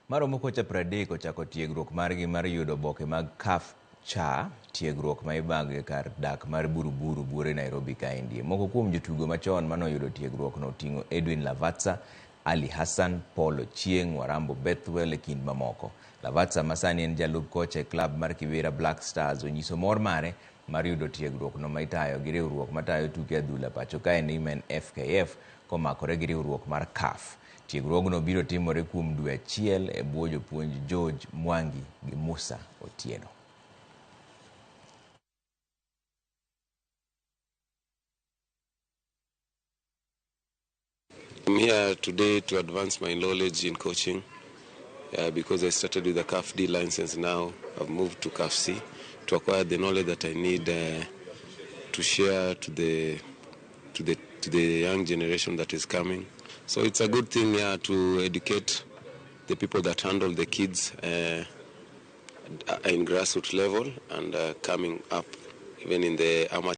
Maromo kocha 30 ochako tiegruok margi mar yudo oboke mag CAF CHA, tiegruok ma ibago e kar dak mar Buruburu buore Nairobi kaendi. Moko kuom jotugo machon manoyudo tiegruok no oting'o Edwin Lavatsa, Ali Hassan, Paul Ochieng, Warambo Bethwel e kind mamoko. Lavatsa ma sani en jalup kocha e klab mar Kibera Black Stars onyiso mor mare mar yudo tiegruok no ma itayo gi riwruok matayo tuke adhula pacho kaendi ma en FKF komakore gi riwruok mar CAF. Tiegruogno biro timore kuom dwe achiel e bwo jopuonj George Mwangi gi Musa Otieno. I'm here today to advance my knowledge in coaching because I started with a CAF D license. Now I've moved to CAF C to acquire the knowledge that I need to share to the young generation that is coming. So it's a good thing to educate the people that handle the kids in grassroots level and coming up even in the amateur.